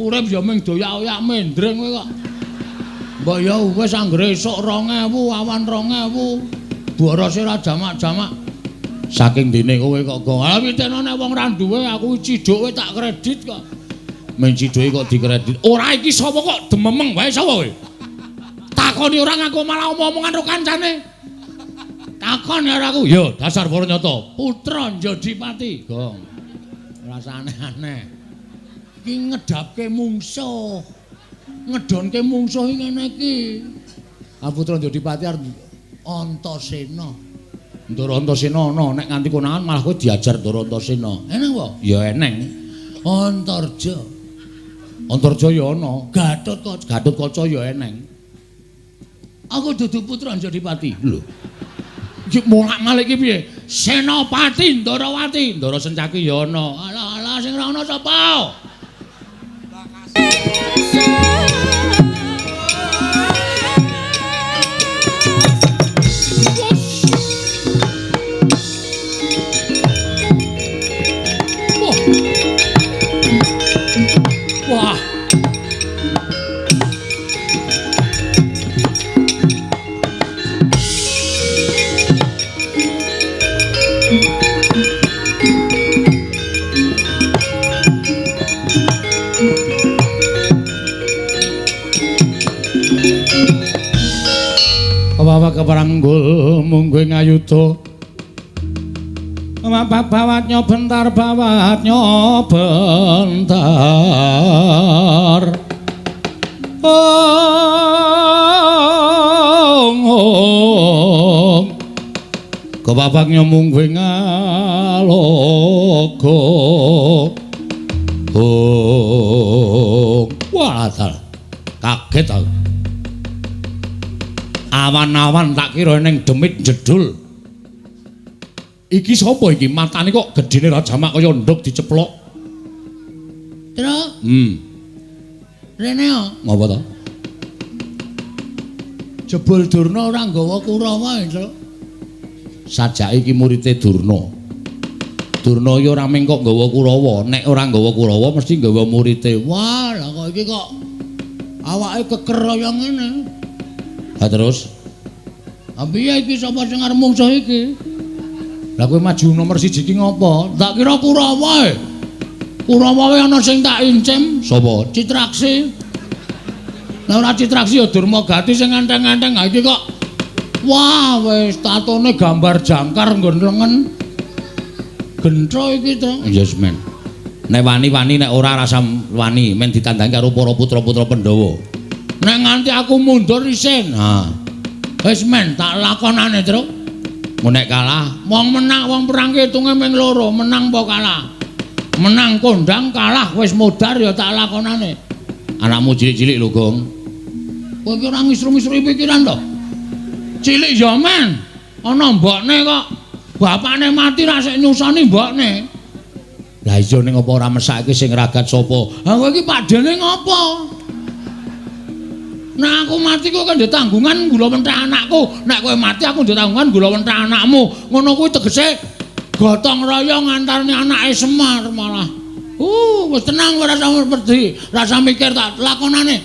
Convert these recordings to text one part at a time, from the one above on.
Urip ya ming doyak-oyak mendreng kowe kok. Mbok ya wis anggere esuk 2000, awan 2000. Borose ora jamak-jamak. Saking dene kowe kok gong. Ah pitene nek wong ra duwe aku ciduk kowe tak kredit kok. Men ciduke kok dikredit. Ora iki sapa kok dememeng wae sapa kowe? Takoni ora ngaku malah omong-omongan karo kancane. Takon karo aku. Ya dasar para nyata. Putra Njodipati. Gong. Rasa aneh-aneh. Iki ngedapke mungsuh. Ngedonke mungsuh iki ngene iki. Ah Putra Njodipati arep Antasena. Ndara Antasena ana nek nganti konangan malah kowe diajar Ndara Antasena. Eneng apa? Ya eneng. Antarja. Antarja ya ana. Gatotkaca, Gatotkaca ya eneng. Aku dudu putra Njodipati. Lho. Iki molak-malik iki piye? Senopati Ndarawati, Ndara Sencaki ya ana. Alah alah sing ora ana sapa? Wah. Bawa keperanggul mungguh ngayuda. Bawat nyobentar, bawat nyobentar. Ong ong. Kebabak nyomungguh ngalogo. Ong. Wah, kaget aku. Awan-awan tak kira ning demit jedul. Iki sapa iki? Matane kok gedene ra jamak kaya nduk diceplok. Tru. Rene yo. Ngopo to? Jebul Durna ora nggawa Kurawa, Tru. Sajake iki murite Durna. Durna ya ora mung kok nggawa Kurawa, nek ora nggawa Kurawa mesti nggawa murite. Wah, lah kok iki kok awake keker kaya ngene. Ha terus? Ha piye iki sapa sing arep mungsuh iki? Lah kowe maju nomor 1 iki ngopo? Tak kira Kurawa e. Kurawa wae ana sing tak incim. Sapa? Citraksi. Lah ora Citraksi ya Durmagati sing enteng-enteng. Ha iki kok wah wis tatone gambar jangkar nggon lengen. Gentro iki to. Yes men. Nek wani-wani nek ora rasa wani men ditandangi karo para putra-putra Pandhawa. Nek nganti aku mundur isin. Ha. Wis men tak lakonane, Truk. Mun nek kalah, wong menang wong perang ki hitunge ming loro, menang apa kalah. Menang kondang, kalah wis modar ya tak lakonane. Anakmu cilik-cilik lho, Gong. Kowe iki ora ngisru-ngisru pikiran to? Cilik ya men. Ana mbokne kok. Bapakne mati ra sik nyusoni mbokne. Lah iya ning apa ora mesake sing ragat sapa? Ha kowe iki pakdene ngopo? Nek aku mati kowe kan ndek tanggungan gula mentah anakku. Nek kowe mati aku ndek tanggungan gula mentah anakmu. Ngono kuwi tegese gotong royong antarane anake Semar malah. Wis tenang ora usah wedi, rasa mikir tak lakonane.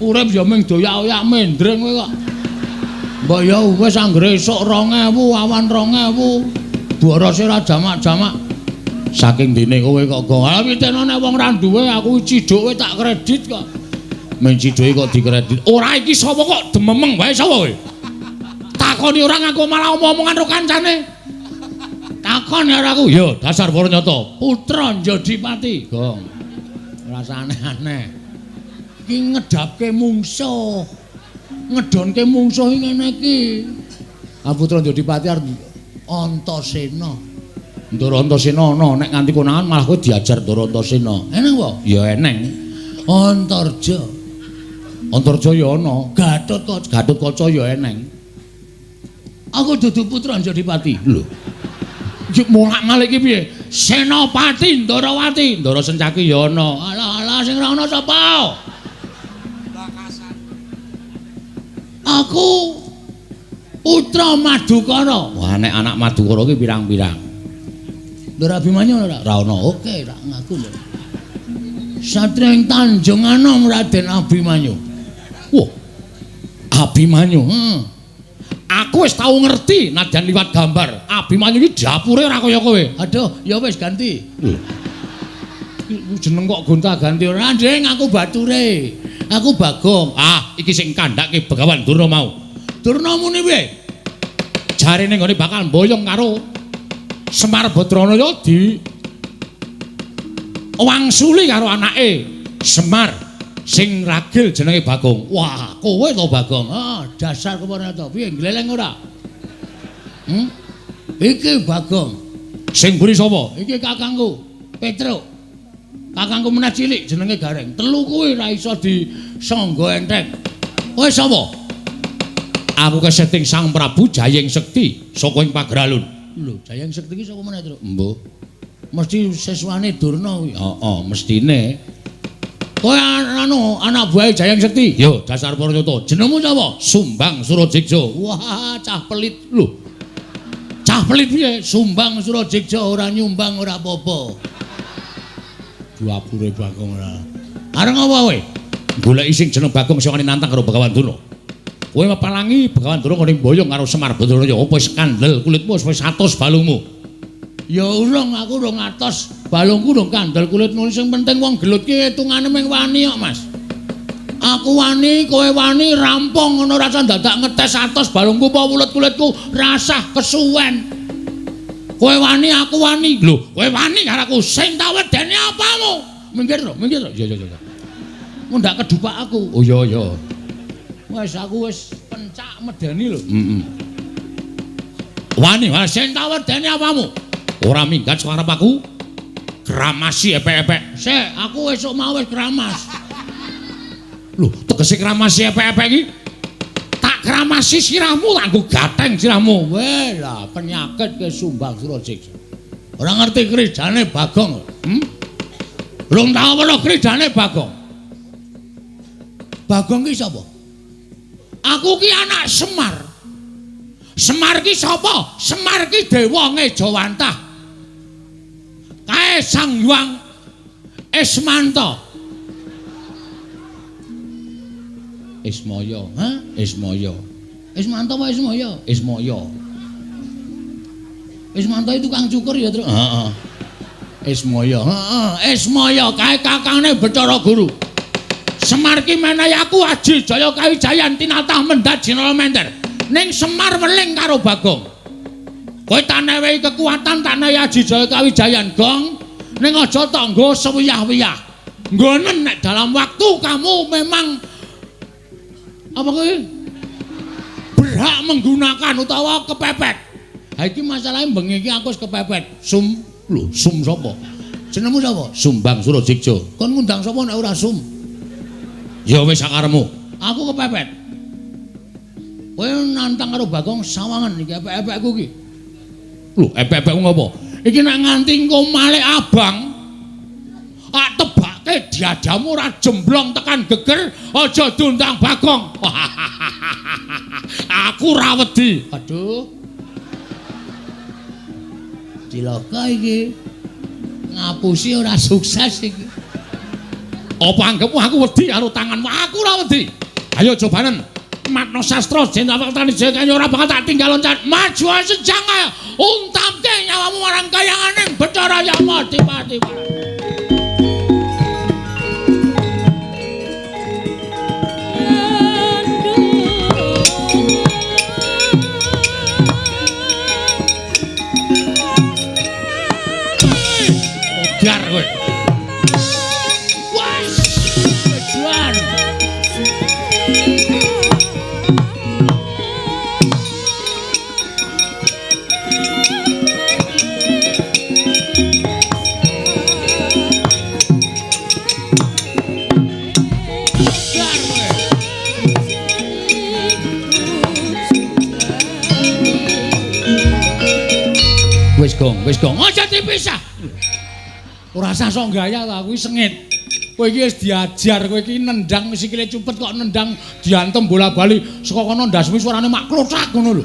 Urip ya ming doyak-oyak mendreng kowe kok. Mbok ya wis anggere esuk 2000, awan 2000. Borose ora jamak-jamak. Saking dene kowe kok gong. Ah pitene nek wong ra duwe aku ciduk kowe tak kredit kok. Men ciduke kok dikredit. Ora iki sapa kok dememeng wae sapa kowe? Takoni ora ngaku malah omong-omongan karo kancane. Takon karo aku. Ya dasar para nyata. Putra Njodipati. Gong. Rasa aneh-aneh. Iki ngedapke mungsuh. Ngedonke mungsuh iki ngene iki. Ah Putra Njodipati arep Antasena. Ndara Antasena ana nek nganti konangan malah kowe diajar Ndara Antasena. Eneng apa? Ya eneng. Antarja. Antarja ya ana. Gatotkaca, Gatotkaca ya eneng. Aku dudu putra Njodipati. Lho. Iki molak-malik iki piye? Senopati Ndarawati, Ndara Sencaki ya ana. Alah alah sing ora ana sapa? Aku putra Madukara. Wah nek anak Madukara ki pirang-pirang. Ndara Abimanyu ora? Ora ana. Oke, tak ngaku lho. Satria ing Tanjung Anom Raden Abimanyu. Wah. Abimanyu. Heeh. Aku wis tau ngerti nadyan liwat gambar. Abimanyu iki dapure ora kaya kowe. Aduh, ya wis ganti. Lho. Jeneng kok gonta-ganti ora, Nding, aku bature. Aku Bagong. Ah, iki sing kandhake Begawan Durna mau. Durna muni piye? Jarene nggone bakal mboyong karo Semar Badranaya di wangsuli karo anake Semar sing ragil jenenge Bagong. Wah, kowe to Bagong. Ah, dasar kepana to. Piye gleleng ora? Iki Bagong. Sing mburi sapa? Iki kakangku, Petruk. Kakangku meneh cilik jenenge Gareng. Telu kuwi ora iso disangga enteng. Kowe sapa? Aku keseting Sang Prabu Jayeng Sekti saka ing Pageralun. Lho, Jayeng Sekti iki saka meneh, Truk? Mbuh. Mesti siswane Durna kuwi. Heeh, mestine. Kowe anu anak buahe Jayeng Sekti? Yo, dasar Paranyata. Jenengmu sapa? Sumbang Surajeksa. Wah, cah pelit. Lho. Cah pelit piye? Sumbang Surajeksa ora nyumbang ora apa-apa. Dapure Bagong ora. Areng apa kowe? Goleki sing jeneng Bagong sing wani nantang karo Begawan Durna. Kowe mepalangi Begawan Durna ngene mboyong karo Semar Badranaya. Apa wis kandel kulitmu wis 100 balungmu? Ya urung, aku urung atos. Balungku urung kandel kulitmu. Sing penting wong gelut ki hitungane mung wani kok, Mas. Aku wani, kowe wani, rampung ngono rasa dadak ngetes atos balungku apa wulet kulitku rasah kesuwen. Kowe wani, aku wani. Lho, kowe wani karo aku sing tak wedeni apamu? Minggir to, minggir to. Iya, iya, iya. Mundak kedupak aku. Oh iya, iya. Wis aku wis pencak medeni lho. Heeh. Wani, wani sing tak wedeni apamu? Ora minggat saka arep aku. Kramasi epek-epek. Sik, aku esuk mau wis kramas. Lho, tegese kramasi epek-epek iki? Tak kramasi sirahmu, tak nggo gatheng sirahmu. Weh lah, penyakit ke Sumbang Surajeksa. Ora ngerti kridane Bagong. Rung tau weruh kridane Bagong. Bagong ki sapa? Aku ki anak Semar. Semar ki sapa? Semar ki dewa ngejawantah. Kae Sang Hyang Ismanta. Ismaya, ha? Ismaya. Ismanta apa Ismaya? Ismaya. Ismanta itu tukang cukur ya, Truk? Heeh. Ismaya, heeh. Ismaya kae kakangne Bathara Guru. Semar ki menehi aku aji jaya kawijayan tinatah mendhat jinala mender. Ning Semar weling karo Bagong. Kowe tak newehi kekuatan, tak newehi aji jaya kawijayan, Gong. Ning aja tok nggo sewiyah-wiyah. Nggonen nek dalam waktu kamu memang apa kowe berhak menggunakan utawa kepepet. Ha iki masalahe bengi iki aku wis kepepet. Sum, lho, sum sapa? Jenengmu sapa? Sumbang Surajeksa. Kon ngundang sapa nek ora sum? Ya wis sakarepmu. Aku kepepet. Kowe nantang karo Bagong sawangan iki epek-epekku iki. Lho, epek-epekku ngopo? Iki nek nganti engko malik abang, tak tebake diadamu ora jemblong tekan geger, aja diundang Bagong. Aku ora wedi. Aduh. Cilaka iki. Ngapusi ora sukses iki. Apa anggepmu aku wedi karo tanganmu? Aku ora wedi. Ayo cobanen. Matno sastra jeneng tani jaya ora bakal tak tinggal loncat. Maju sejang ayo. Untamke nyawamu marang kayanganing Bathara Yama Dipati. Biar kowe. Wes, kejuan. Wis gong, wis gong. Aja dipisah. Ora usah sok gaya ta, aku sengit. Kowe iki wis diajar, kowe iki nendang sikile cupet kok nendang diantem bola-bali saka kono ndasmu suarane mak klothak ngono lho.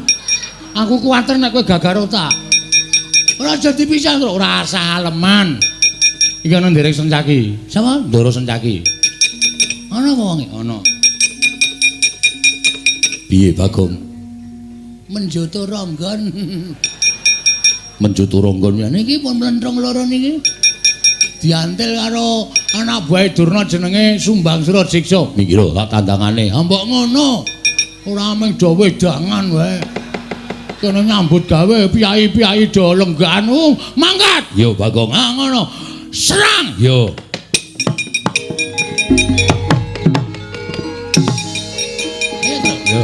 Aku kuwatir nek kowe gagar otak. Ora aja dipisah, ora usah aleman. Iki ana nderek Sencaki. Sapa? Ndara Sencaki. Ana apa wonge? Ana. Piye Bagong? Menjoto ronggon. Menjoto ronggon niki pun mlentrung loro niki. Diantil karo anak buahe Durna jenenge Sumbang Surajiksa. Niki lho tak tandangane. Ha mbok ngono. Ora mung do wedangan wae. Kene nyambut gawe piyai-piyai do lenggahan. Mangkat. Yo Bagong. Ha ngono. Serang. Yo. Ayo.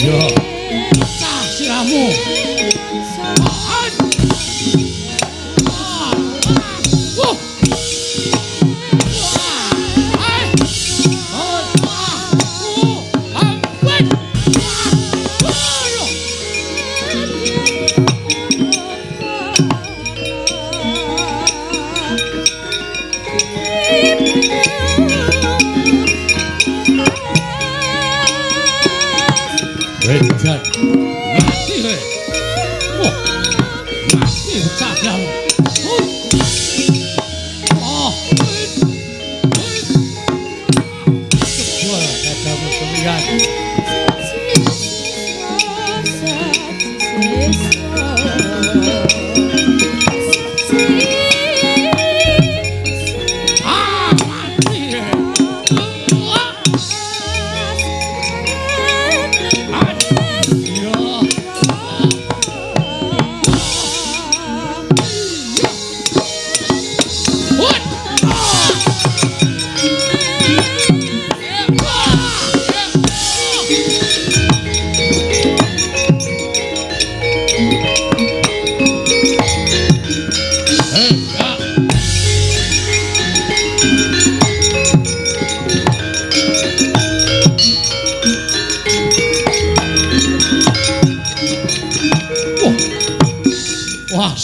Yo.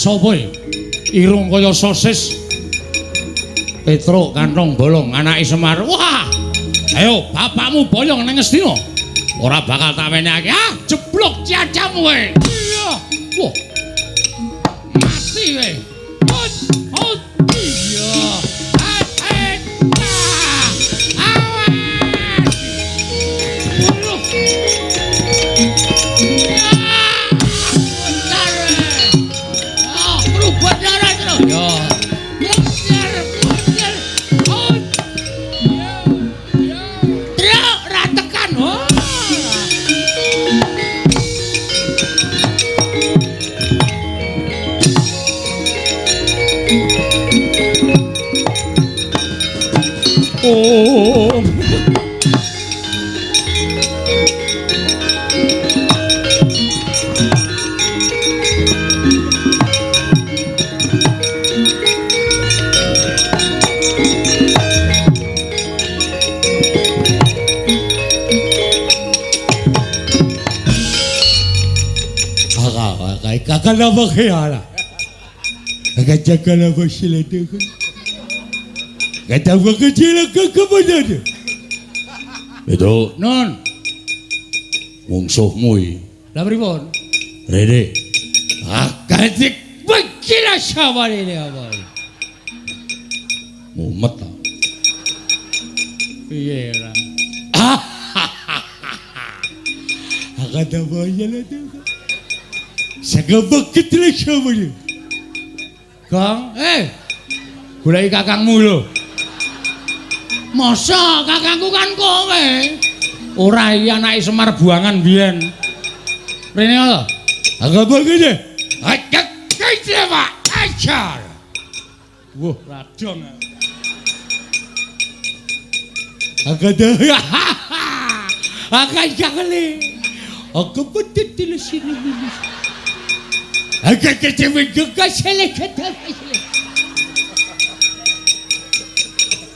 Sapa iki? Irung kaya sosis. Petruk kantong bolong anake Semar. Wah. Ayo bapakmu boyong nang Ngastina. Ora bakal tak wenehake. Ah, jeblok ciacamu kowe. Iya. Wah. Mati kowe. Hot, hot. Iya. Awas. Waduh. Oh. Akalabakhiara. Akajakalabashilatuku. Katabakachilakakabadada. Itu non. Mungsuhmu iki. Lah pripun? Rene. Akadik bekila sawarene apa. Mumet ta. Piye ora? Akadabayalatuku. Sagabakitlasawari. Gong, goleki kakangmu lho. Masa kakangku kan kowe? Ora iki anake Semar buangan biyen. Rene lho. Agabakite. Akak Pak. Ajar. Wah, radong. Agada. Akajakle. Aku betul sini.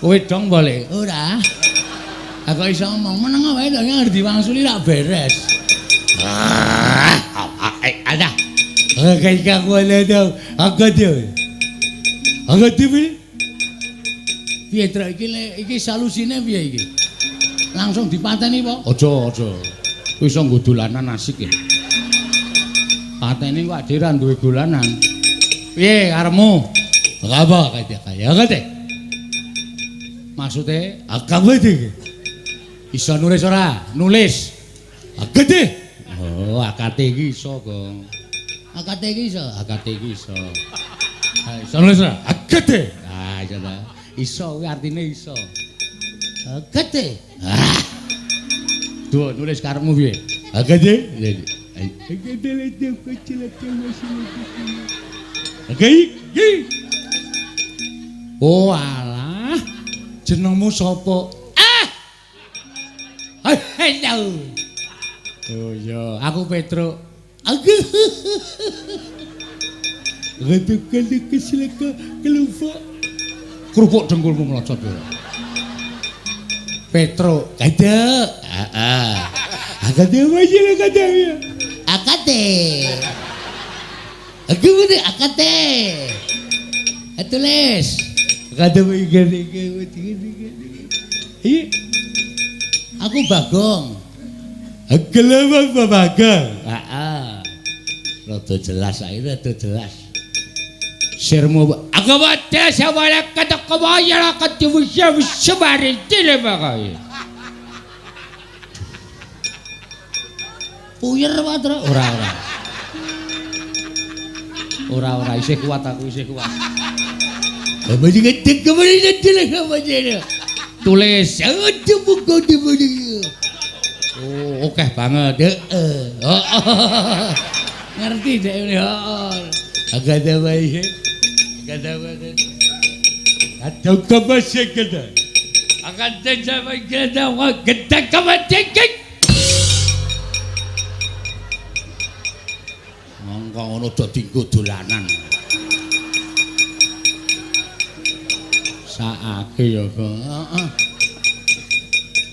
Kowe dong boleh? Ora. Aku iso ngomong meneng wae to ngerti wangsuli rak beres. Ada. Piye truk iki iki solusine piye iki? Langsung dipateni apa? Aja, aja. Kuwi iso nggo dolanan asik ya. Pateni kok dhewe ra duwe dolanan. Piye karepmu? Apa kaya kate? Maksude agama iki. Iso nulis ora? Nulis. Akate. Oh, akate iki iso, Gong. Akate iki iso, akate iki iso. Iso nulis ora? Akate. Ah, iso ta. Iso kuwi artine iso. Akate. Ah. Duh, nulis karepmu piye? Akate. Oh alah, jenengmu sapa? Ah! Hello. Oh iya, aku Petruk. Aku. Kerupuk dengkulmu mlocot kowe. Petruk, kadek. Heeh. Akate wae akate. Akate. Aku ngene akate. Tulis. Akate iki. Aku Bagong. Akelem Bagong. Heeh. Rada jelas ae, rada jelas. Sirmu aku wate sawala katakawaya katiwusya wusabari tilebakae. Puyer wae, Truk. Ora, ora. Ora, ora isih kuat aku, isih kuat. Tulis. Oh, akeh banget. Heeh. Ngerti dek ini, heeh. Agada wae. Agada wae. Atau kebasek kita. Agada jawa gada wa gada kebasek. Mongko ngono do dinggo dolanan. Saake ya, Kok. Heeh.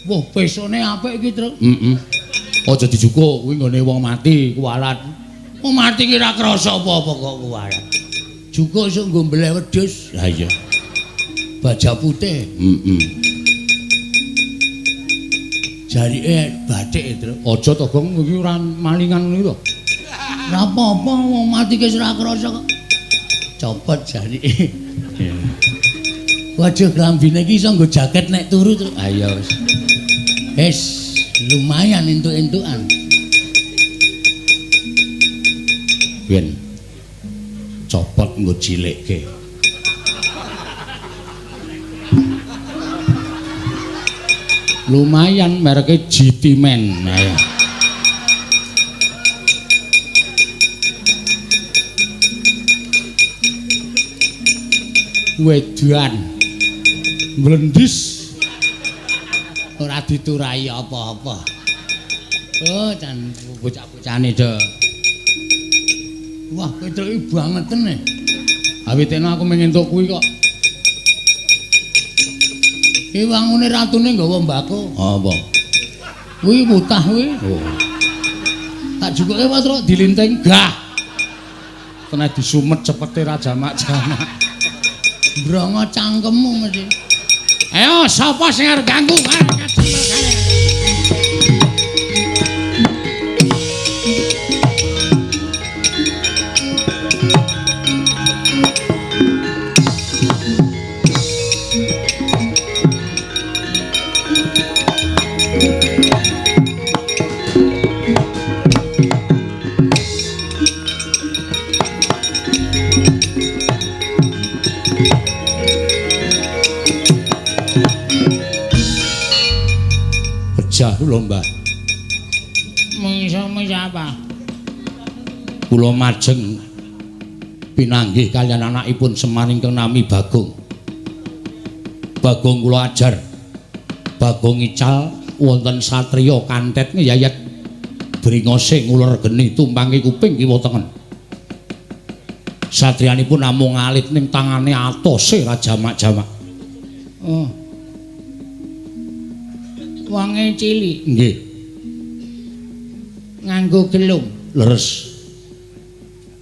Wah, pesone apik iki, Truk. Heeh. Aja dijukuk kuwi nggone wong mati, kuwalat. Wong mati ki ora krasa apa-apa kok kuwalat. Jukuk iso nggo mbeleh wedhus. Lah iya. Baja putih. Heeh. Jarike bathik, Truk. Aja to, Gong, iki ora malingan ngono to. Ora apa-apa wong mati ki ora krasa kok. Copot jarike. Waduh, klambine iki iso nggo jaket nek turu, Truk. Ha iya wis. Wis, lumayan entuk-entukan. Ben copot nggo cilikke. Lumayan mereke GT Man. Nah, ya. Wedan mlendis ora diturai apa-apa. Oh, jan bocah-bocahane do. Wah, Petruk iki bangeten e. Awitene aku mung entuk kuwi kok. Iki wangune ratune nggawa mbako. Apa? Kuwi mutah kuwi. Oh. Tak jukuke Pak Truk dilinting. Gah. Kena disumet cepete ra jamak-jamak. Mbrongo cangkemmu mesti. Ayo sapa sing arep ganggu Karang Kadempel kae? Pejah kula, Mbah. Mungsuhmu sapa? Kula majeng pinanggih kaliyan anakipun Semar ingkang nami Bagong. Bagong kula ajar. Bagong ical wonten satriya kantet ngeyayat bringose nguler geni tumpangi kuping kiwa tengen. Satriyanipun namung alit ning tangane atose ra jamak-jamak. Oh. Wonge cilik. Nggih. Nganggo gelung. Leres.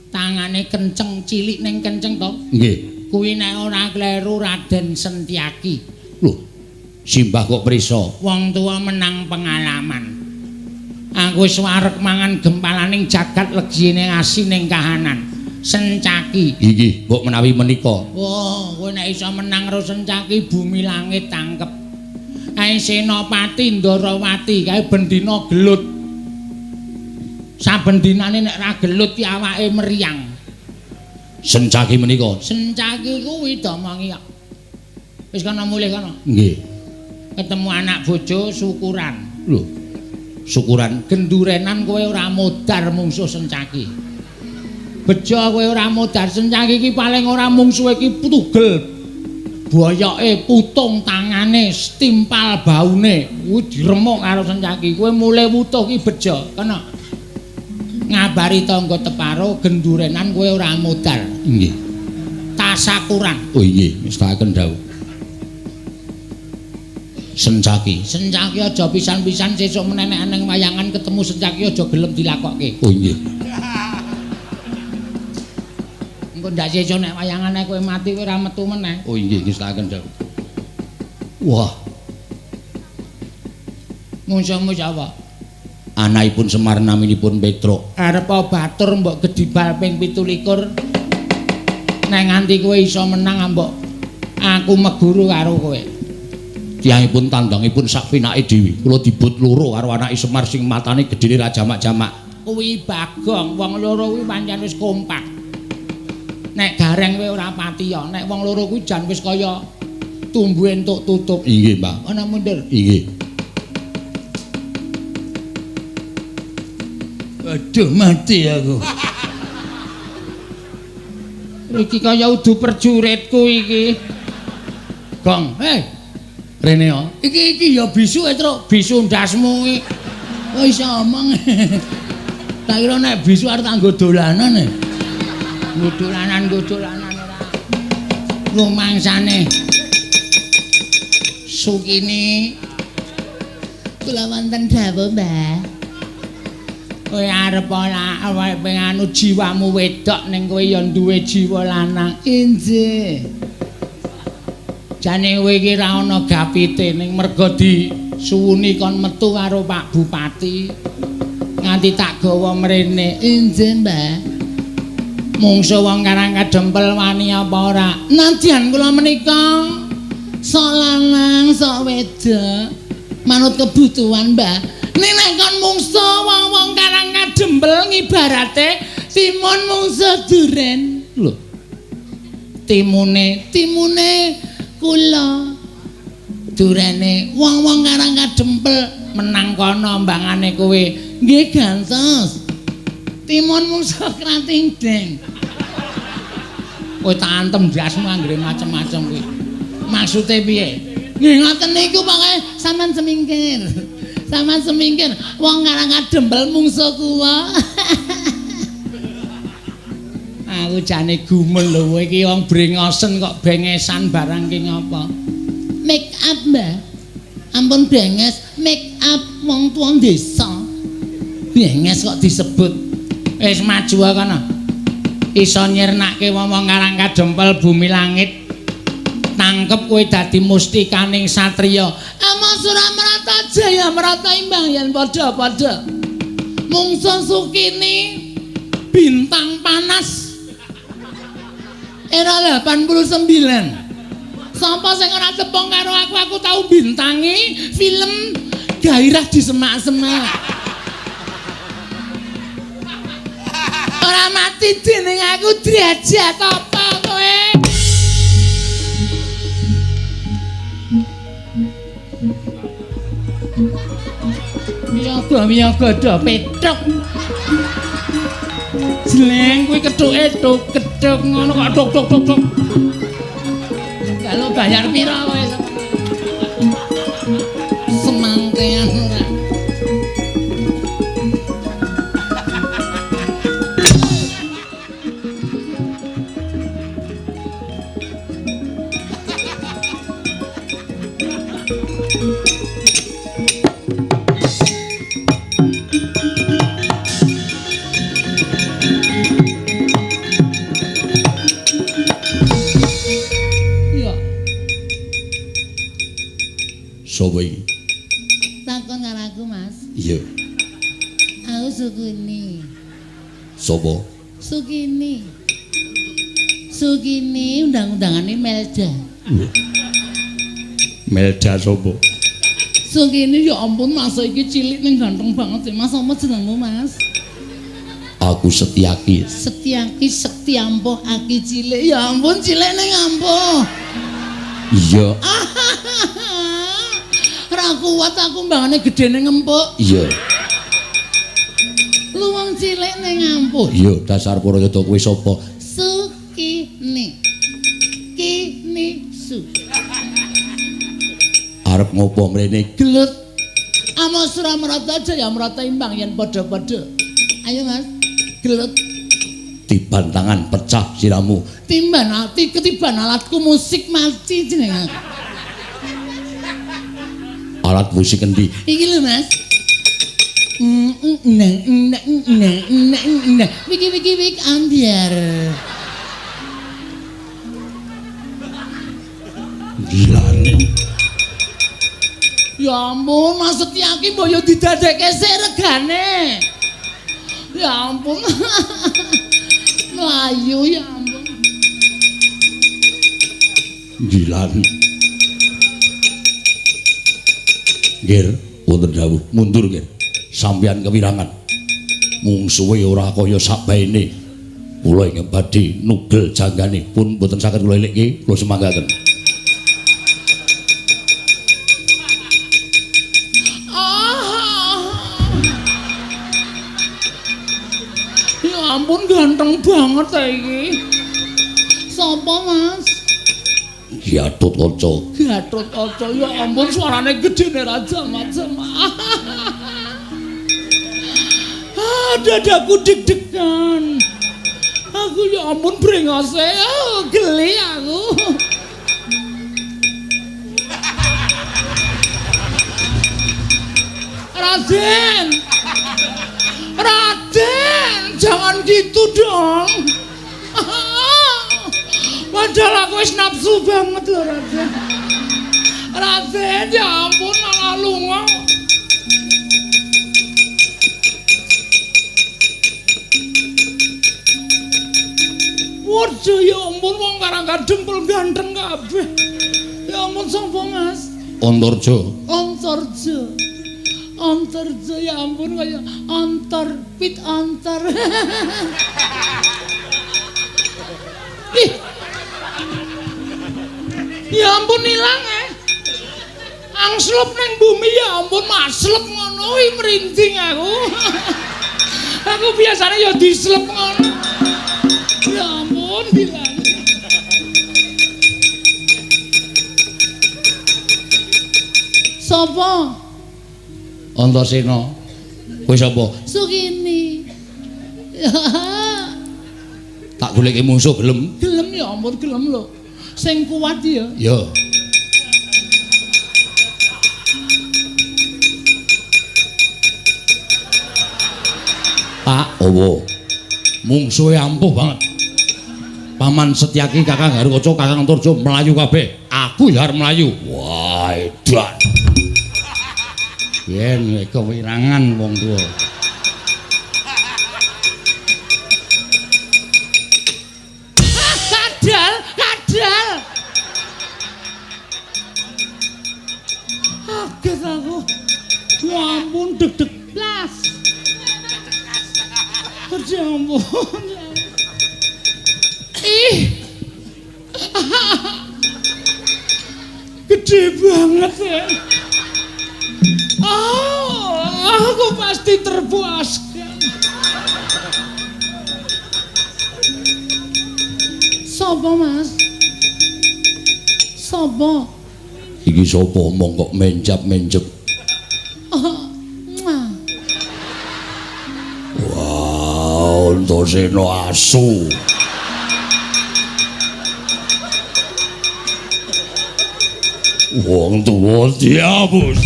Tangane kenceng, cilik ning kenceng to? Nggih. Kuwi nek ora kleru Raden Sentiaki. Lho, simbah kok prisa? Wong tuwa menang pengalaman. Aku wis wareg mangan gempalaning jagat legine asining kahanan. Sencaki. Inggih, mbok menawi menika. Wah, kowe nek iso menang karo Sencaki bumi langit tangkep. Kae Senopati Ndarawati kae bendina gelut. Saben dinane nek ra gelut ki awake meriang. Sencaki menika. Sencaki kuwi domongi kok. Wis kono mulih kono. Nggih. Ketemu anak bojo syukuran. Lho. Syukuran gendurenan kowe ora modar mungsuh Sencaki. Bejo kowe ora modar Sencaki iki paling ora mungsuhe iki tugel. Boyoke putung tangane, stimpal baune, kuwi diremuk karo Sencaki. Kowe mulih wutuh ki bejo, kena. Ngabari tangga teparo gendurenan kowe ora modar. Nggih. Tasakuran. Oh nggih, mestakaken dawuh. Sencaki. Sencaki aja pisan-pisan sesuk menenek ning wayangan ketemu Sencaki aja gelem dilakokke. Oh nggih. Engko ndak sesuk nek wayangane kowe mati kowe ora metu meneh. Oh nggih, ngestakaken dawuh. Wah. Mungsuhmu sapa? Anakipun Semar naminipun Petruk. Arep batur mbok gedibal ping 27. Nek nganti kowe iso menang mbok aku meguru karo kowe. Tiyangipun tandangipun sak pinake dhewe. Kula dibut loro karo anake Semar sing matane gedene ra jamak-jamak. Kuwi Bagong, wong loro kuwi pancen wis kompak. Nek gareng kowe ora patiya, nek wong loro kuwi jan wis kaya tumbuhe entuk tutup. Inggih, Mbah. Ana mundur. Inggih. Aduh, mati aku. Iki kaya udu perjuritku iki. Gong, hei. Rene yo. Iki iki ya bisu e, Truk. Bisu ndasmu iki. Oh iso omong. Tak kira nek bisu arep tak nggo dolanan e. Nggo dolanan ora. Rumangsane. Sukini kula wonten dawuh, Mbah. Kowe arep ora awake penganu jiwamu wedok ning kowe ya duwe jiwa lanang. Injih. Jane kowe iki ra ana gapite ning merga disuwuni kon metu karo Pak Bupati. Nganti tak gawa mrene. Injih, Mbah. Mungsuh wong Karang Kadempel wani apa ora? Nadyan kula menika sok lanang sok wedok manut kebutuhan, Mbah. Nek nek kon mungsuh wong-wong Karang Kadempel ngibarate timun mungsuh duren. Lho. Timune, timune kula. Durene wong-wong Karang Kadempel menang kono mbangane kowe. Nggih gantos. Timun mungsuh krating deng. Kowe tak antem ndasmu anggere macem-macem kuwi. Maksude piye? Nggih ngoten niku pokoke sampean semingkir. Sampean semingkir wong Karang Kadempel mungsuh kula. Aku jane gumel lho kowe iki wong brengosen kok bengesan barang ki ngapa? Make up, Mbah. Ampun benges, make up wong tuwa desa. Benges kok disebut. Wis maju kono. Iso nyirnake wong-wong Karang Kadempel bumi langit. Tangkep kowe dadi mustikaning satriya. Ama Suramrata Jaya Mrata imbang yen padha-padha. Mungsu Sukini bintang panas era 89. Sapa sing ora tepung karo aku, aku tau bintangi film Gairah di Semak-semak. Ora mati dening aku derajat apa kowe? Miyaga miyaga do petruk. Jleng kuwi kethuke tuk kethuk ngono kok tuk tuk tuk tuk. Kalau bayar pira kowe? Semangkean ora. Sopo iki? Takon karo aku, Mas. Iya. Aku Sukini. Sopo? Sukini. Sukini undang-undangane Melda. Melda sopo? Sukini ya ampun Mas iki cilik ning ganteng banget sih. Mas apa jenengmu, Mas? Aku Setyaki. Setyaki sekti ampuh aki cilik. Ya ampun cilik ning ampuh. Iya. Ora kuat aku mbangane gedene ngempuk. Iya. Lu wong cilik ning ampuh. Iya, dasar Purayada kowe sapa? Sukini. Kini su. Arep ngopo mrene? Gelut. Ama Suramrata Jaya Mrata imbang yen padha-padha. Ayo Mas, gelut. Tiban tangan pecah siramu. Timban ati ketiban alatku musik mati jeneng aku. Alat musik endi? Iki lho, Mas. Wiki wiki wik ambiar. Gilane. Ya ampun, Mas Setyaki mbok yo didadekke sik regane. Ya ampun. Mlayu ya ampun. Gilane. Nggir, wonten dawuh mundur nggir. Sampeyan kewirangan. Mungsuhe ora kaya sakbaene. Kula ingkang badhe nugel janggane pun mboten saged kula elikke, kula semanggaken. Ya ampun ganteng banget ta iki. Sapa, Mas? Gatot Kaca. Gatot Kaca ya ampun suarane gedene raja macam. Ah, dadaku deg-degan. Aku ya ampun brengose, oh, geli aku. Raden. Raden, jangan gitu dong. Padahal aku wis nafsu banget lho, Raden. Raden, ya ampun malah lunga. Waduh, ya ampun wong Karang Kadempel ganteng kabeh. Ya ampun sapa, Mas? Antarja. Antarja. Antarja ya ampun kaya antar pit antar. Ih. Ya ampun ilang Angslup ning bumi ya ampun maslep ngono kuwi merinding aku. Aku biasanya ya dislep ngono. Ya ampun bilang. Sopo? Antasena. Kowe sapa? Sukini. Tak goleki mungsuh gelem? Gelem ya ampun gelem lho. Sing kuat ya. Ya. Pak, owo. Mungsuhe ampuh banget. Paman Setyaki, Kakang Garukaca, Kakang Antarja mlayu kabeh. Aku ya arep mlayu. Wah, edan. Yen kewirangan wong tuwa. Kadal, kadal. Kaget aku. Ya ampun deg-deg blas. Ya ampun. Ih. Gede banget ya. Oh, aku pasti terpuaskan. Sopo, Mas? Sopo? Iki sapa omong kok menjap-menjep? Oh, wah, Antasena asu. Wong tuwa diapus.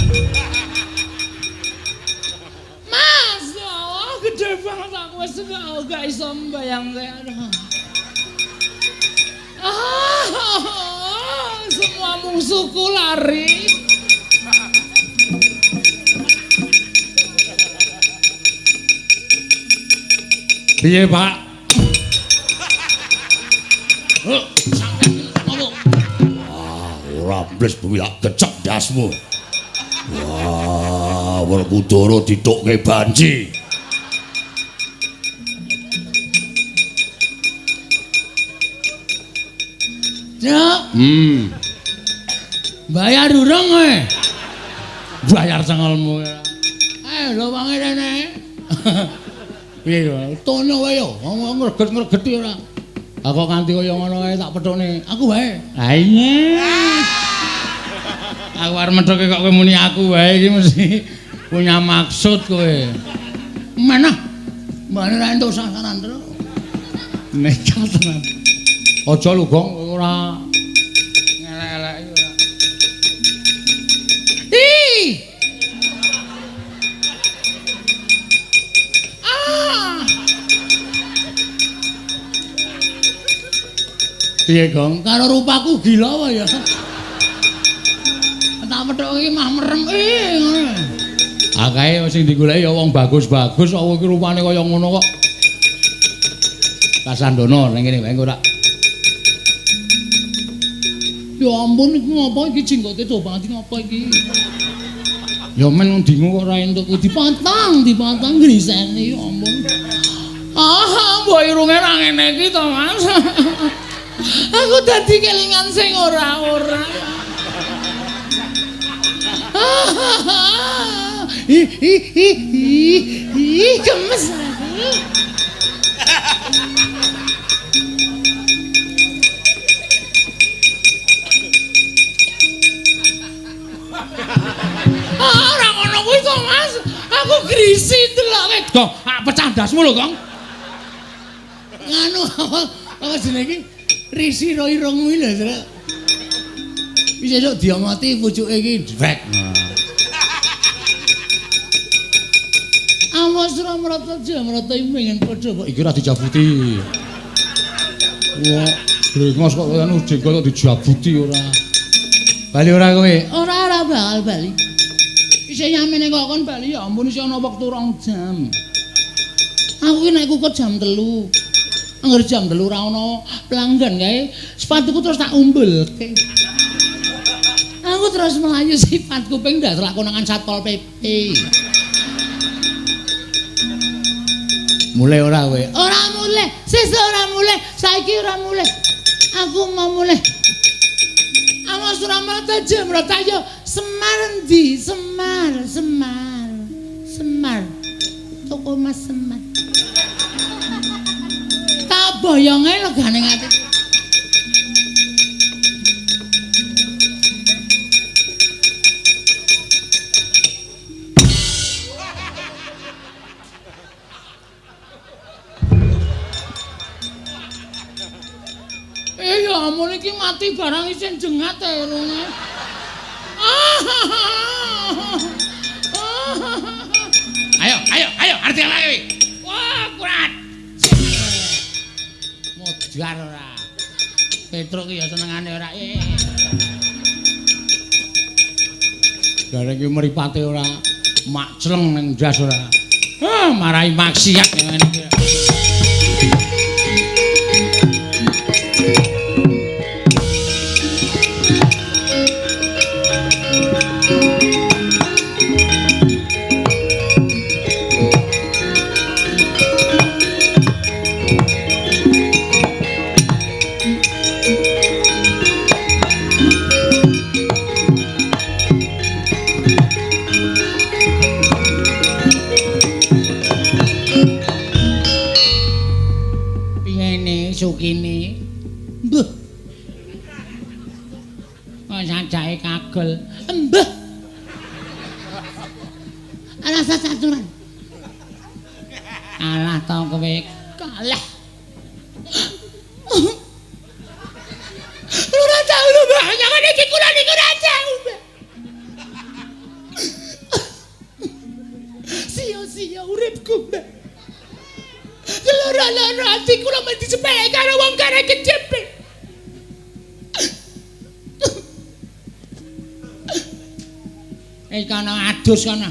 Mas, oh, gede banget aku wis gak iso mbayangke. Ah, semua musuhku lari. Piye, Pak? Wah, ora mbles bumi lak gecek ndasmu. Wah, Werkudara ditukke banci. Ya. Bayar durung kowe? Bayar cengelmu. Lho wange rene. Piye yo? Tono wae yo, ngomong ngreget-ngregeti ora. Aku kanthi kaya ngono wae tak pethukne. Aku wae. Ha iya. Aku arep methuke kok kowe muni aku wae iki mesti punya maksud kowe. Mana? Mbane ra entuk sasaran terus. Nekat tenan. Aja lho, Gong, ora ngelek-eleki ora. Ih. Ah. Piye, Gong? Karo rupaku gila apa ya? Tak methuke iki mah merem ngono. Akae sing digoleki ya wong bagus-bagus kok iki rupane kaya ngono kok. Kasandono ning kene wae ora. Ya ampun iku ngopo iki jenggote coba banget ngopo iki? Ya men dingu kok ora entuk dipotong, dipotong grisene ya ampun. Ah, mbok irunge ra ngene iki to, Mas. Aku dadi kelingan sing ora-ora. Ih ih ih ih gemes aku. Ora ngono kuwi to, Mas. Aku grisi deloke. Gong, pecah ndasmu lho, Gong. Nganu apa jenenge iki? Risi ro irung kuwi lho, Truk. Wis esuk diomoti pucuke iki dwek. Awas ora mrata jamrata iki pengen padha kok iki ora dijabuti. Wah, brengos kok anu jenggot kok dijabuti ora. Bali ora kowe? Ora ora bakal bali. Isih yamene kok kon bali ya ampun isih ana wektu 2 jam. Aku ki nek kukut jam 3. Angger jam 3 ora ana pelanggan kae, sepatuku terus tak umbulke. Aku terus melayu sifat kuping ndak lakonangan Satpol PP. Mulai ora kowe? Ora mulai, sesuk ora mulai, saiki ora mulai. Aku mau mulai. Awas ora mrata jemrata yo Semar endi? Semar, Semar. Semar. Toko Mas Semar. Tak boyonge legane ati. Ya ampun iki mati barang isin jengat e irunge. Ayo, ayo, ayo, arti lagi. Wah, kurat. Modar ora. Petruk ki ya senengane ora. Gareng ki mripate ora makcleng ning ndas ora. Ah, marai maksiat ngene iki. Sukine. Mbah. Kok sajake kagel. Mbah. Alah saturan. Alah to kowe kalah. Ora tau lho, Mbah. Jangan iki kula niku ora tau, Mbah. Sia-sia uripku, Mbah. Loro-loro ati kula mesti sepele karo wong kare kecepet. Kana adus kana.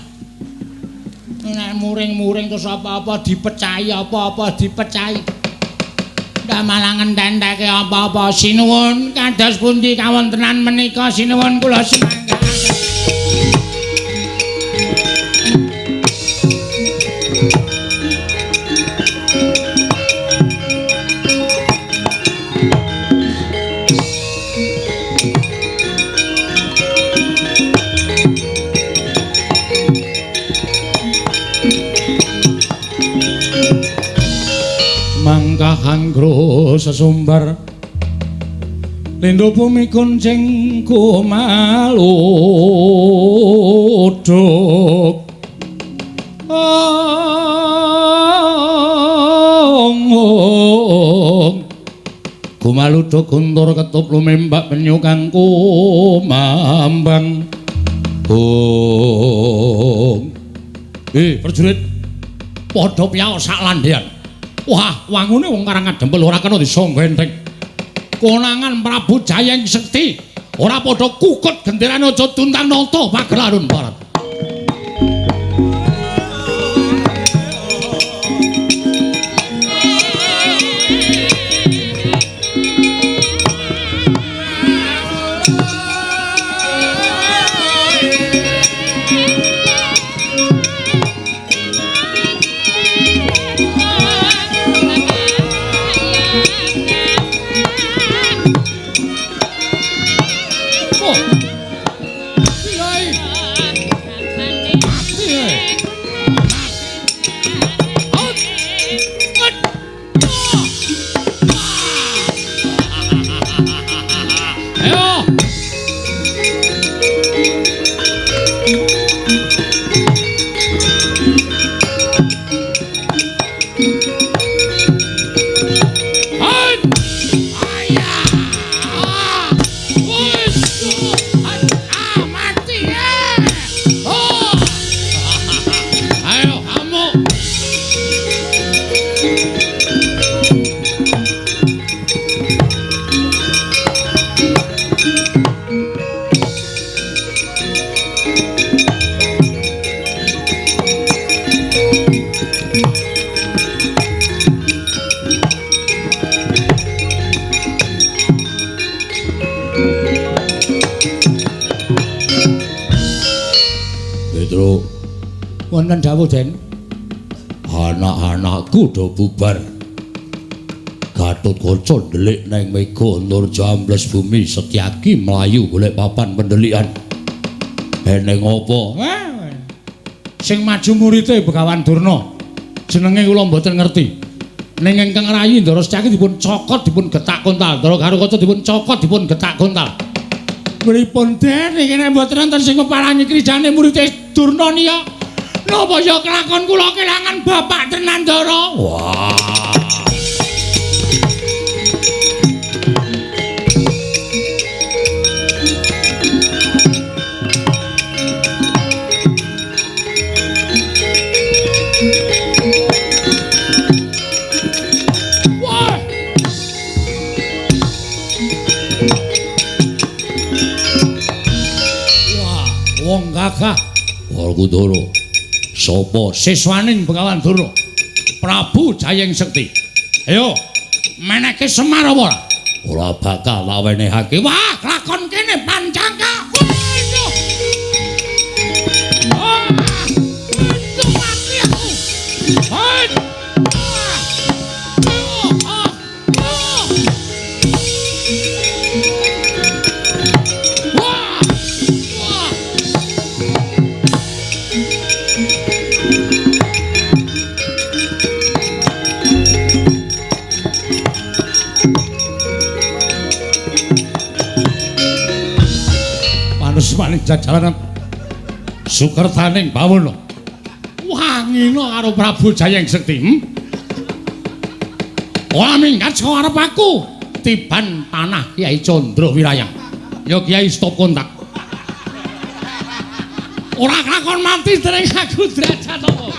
Nek muring-muring terus apa-apa dipecahi, apa-apa dipecahi. Ndak malah ngententeke apa-apa. Sinuwun kados pundi kawontenan menika sinuwun kula sumangga. Mangkahangro sesumbar lindo bumi kuncing kumaluduk ong kumaluduk guntur ketup lumembak penyu kang kumambang. Ong prajurit padha piyaok sak landhean. Wah, wangune wong Karang Adempel ora kena disangga enteng. Konangan Prabu Jayeng Sekti ora padha kukut genderane aja tuntang nata pagelaran barat. Wonten dawuh, Den. Anak-anakku do bubar. Gatotkaca ndelik neng mega Antarja ambles bumi, Setyaki mlayu golek papan pendelikan. Eneng apa? Sing maju murite Begawan Durna. Jenenge kula mboten ngerti. Ning ingkang rayi Ndara Setyaki dipun cokot dipun getak kontal. Ndara Garukaca dipun cokot dipun getak kontal. Pripun Den iki nek mboten wonten sing peparangi krijane murite Durna niya? Napa ya kelakon kula kelangan bapak tenan Ndara? Wah. Wah. gagah. Werkudara. Sapa siswaning Begawan Durna? Prabu Jayeng Sekti. Ayo, menehke Semar apa ora? Ora bakal tak wenehake. Wah, lakon kene pancangka. Wah, itu mati aku. Maning jajaran sukertaning bawana. Wangina karo Prabu Jayeng Sekti. Ora minggat saka arep aku. Tiban panah Kyai Candra Wirayang. Ya Kyai stop kontak. Ora kelakon mati dening aku derajat apa.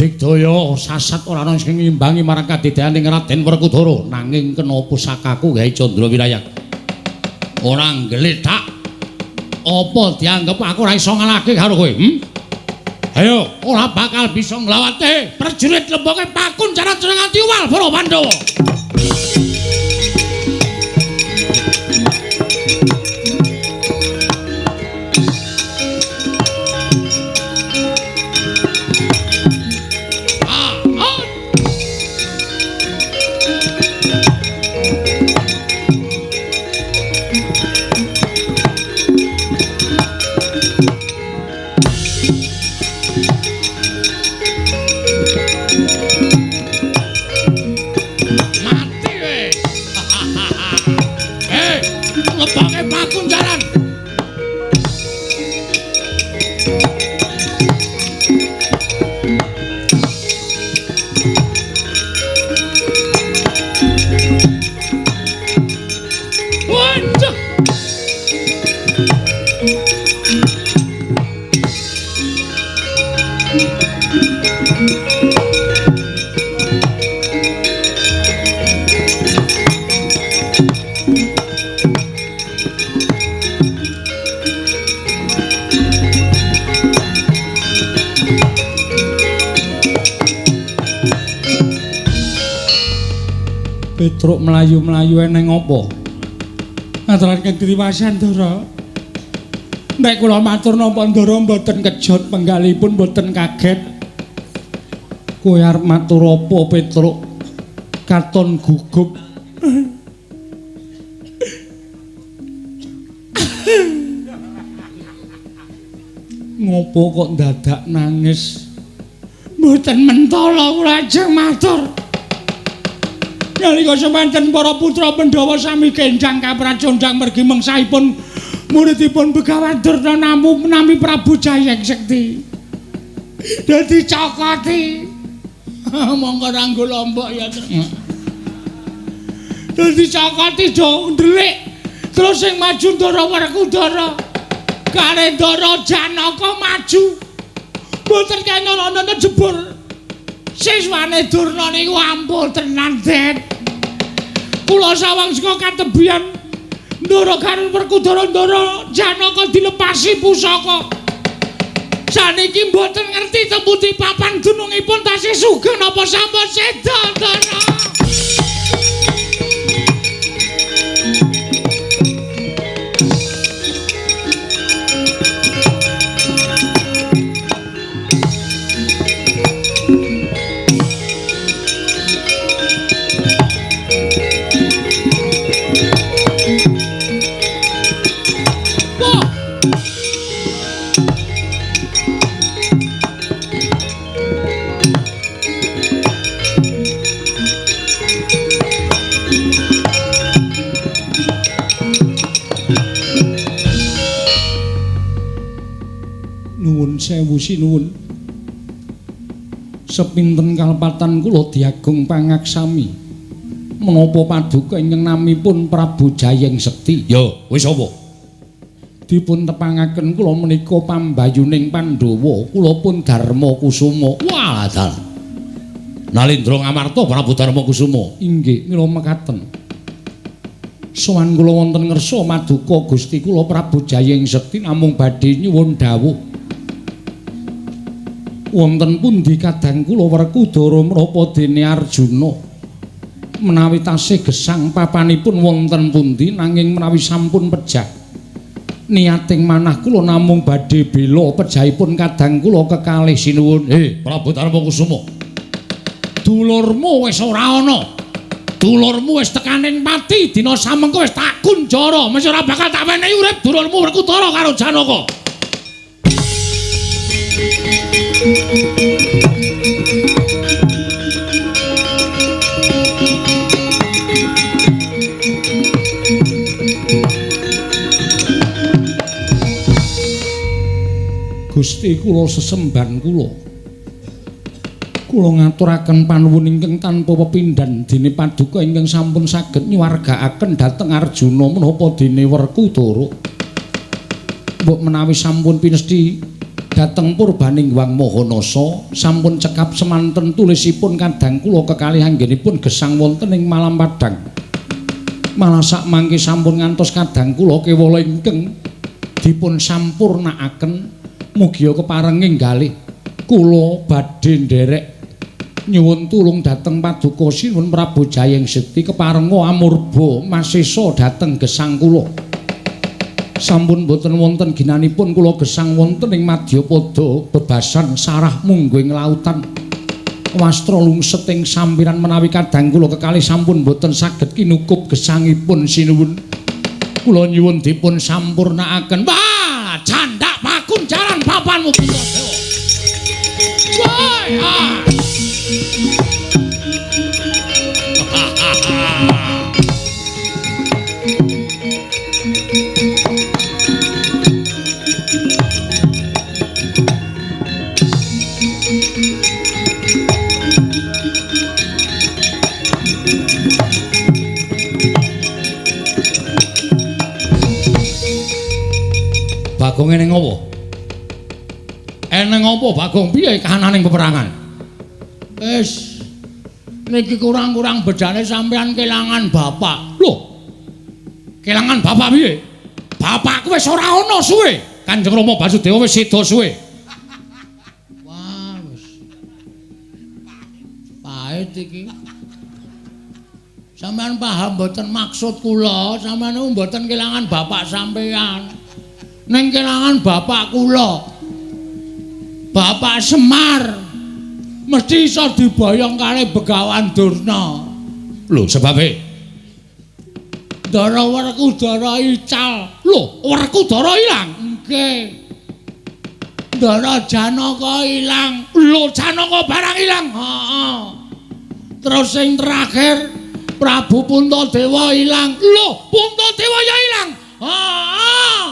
Digdaya sasat ora ana sing ngimbangi marang kadidyaning Raden Werkudara, nanging kena pusakaku gawe Candra Wirayang. Ora nggletak. Apa dianggep aku ora iso ngalahke karo kowe? Ayo, ora bakal bisa nglawate prajurit lemboke pakunjaran nganti uwal para Pandhawa. Petruk mlayu-mlayu eneng apa? Ngaturaken triwasan Ndara. Nek kula matur napa Ndara mboten kejot penggalipun mboten kaget. Kowe arep matur apa Petruk? Katon gugup. Ngopo kok ndadak nangis? Mboten mentala kula ajeng matur. Nalika semanten para putra Pandhawa sami kenjang kapracondang mergi mengsahipun muridipun Begawan Durna namu nami Prabu Jayeng Sekti. Dadi cokoti. Monggo ranggo lombok ya. Dadi cokoti do ndelik. Terus sing maju Ndara Werkudara. Kare Ndara Janaka maju. Mboten kena ana jebur. Siswane Durna niku ampuh tenan, Den. Kula sawang saka katebian Ndara karo Werkudara Ndara Janaka dilepasi pusaka. Saniki mboten ngerti teng pundi papan dunungipun tasih sugeng napa sampun seda, Ndara. Nuwun sewu sinuwun. Sepinten kalepatan kula diagung pangaksami. Menapa paduka ingkang namipun Prabu Jayeng Sekti? Ya, wis apa? Dipun tepangaken kula menika pambayuning Pandhawa, kula pun Darma Kusuma. Wah, dalah. Nalindra Ngamarta Prabu Darma Kusuma. Inggih, mila mekaten. Sowan kula wonten ngersa maduka Gusti kula Prabu Jayeng Sekti namung badhe nyuwun dawuh. Wonten pundi kadang kula Werkudara menapa dene Arjuna? Menawi tasih gesang papanipun wonten pundi nanging menawi sampun pejah niating manah kula namung badhe bela pejahipun kadang kula kekalih sinuwun. Prabu Darma Kusuma, dulurmu wis ora ana. Dulurmu wis tekaning pati dina samengko wis tak kunjara, mesti ora bakal tak wenehi urip dulurmu Werkudara karo Janaka. Gusti kula sesemban kula. Kula ngaturaken panuwun ingkang tanpa pepindhan dene paduka ingkang sampun saged nyuwargaaken dhateng Arjuna menapa dene Werkudara. Mbok menawi sampun pinesthi dhateng purbaning Hyang Mahanasa sampun cekap semanten tulisipun kadang kula kekalih anggenipun gesang wonten ing Malam Padang. Malah sakmangke sampun ngantos kadang kula kewala ingkang dipun sampurnakaken mugia keparenging galih kula badhe nderek nyuwun tulung dhateng paduka Sinuwun Prabu Jayeng Sekti keparenga amurba masesa dhateng gesang kula. Sampun boten wonten ginanipun kula gesang wonten ing madyapada bebasan sarah mungguing lautan. Wastra lungset ing sampiran menawi kadang kula kekalih sampun boten saged kinukup gesangipun sinuwun. Kula nyuwun dipun sampurnakaken. Wah, candak pakunjaran papanmu Puntadewa. Woi, ah. Bagong eneng apa? Eneng apa Bagong? Piye kahananing peperangan? Wis niki kurang-kurang bedane sampean kelangan bapak. Lho. Kelangan bapak piye? Bapakku wis ora ana suwe. Kanjeng Rama Basudewa wis seda suwe. Wah, wis. Pahit iki. Sampean paham mboten maksud kula? Sampean niku mboten kelangan bapak sampean. Ning kelangan bapak kula. Bapak Semar mesti iso diboyong karo Begawan Durna. Lho, sebabe? Ndara Werkudara ical. Lho, Werkudara ilang? Nggih. Ndara Janaka ilang. Lho, Janaka barang ilang. Heeh. Terus sing terakhir Prabu Puntadewa ilang. Lho, Puntadewa ya ilang. Heeh.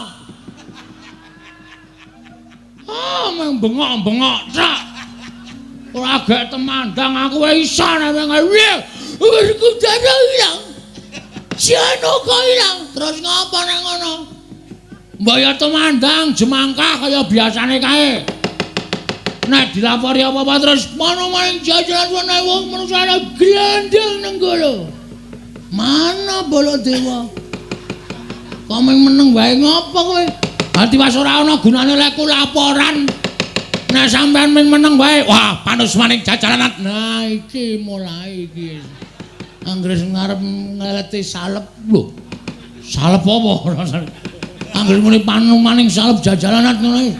Ah, meng bengok-bengok tok. Ora gek temandang aku wae iso nek piye. Werkudara ilang. Janaka ilang. Terus ngapa nek ngono? Mbok ya temandang jemangkah kaya biasane kae. Nek dilapori apa-apa terus mono maring jajaran wong wong manusane glendeng nenggala. Mana Baladewa? Kok meng meneng wae ngapa kowe? Ati was ora ana gunane lek ku laporan. Nek sampean ming meneng wae, wah panus maning jajalan. Nah iki mulai iki. Anggere ngarep ngeleti salep lho. Salep apa? Anggere muni panu maning salep jajalan ngono iki.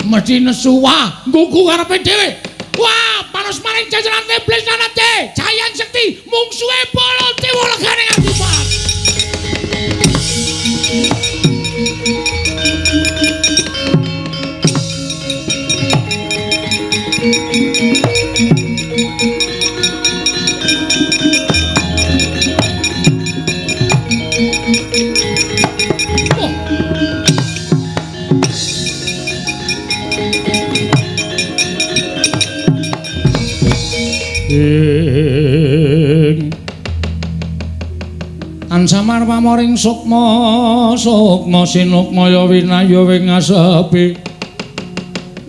Mesti nesu wah, nggugu karepe dhewe. Wah, panus maning jajalan iblis lanate, Jayang Sekti mungsuhe Baladewa legane nganti pat. Ansamar pamoring sukma sukma sinukmaya winaya wing asepi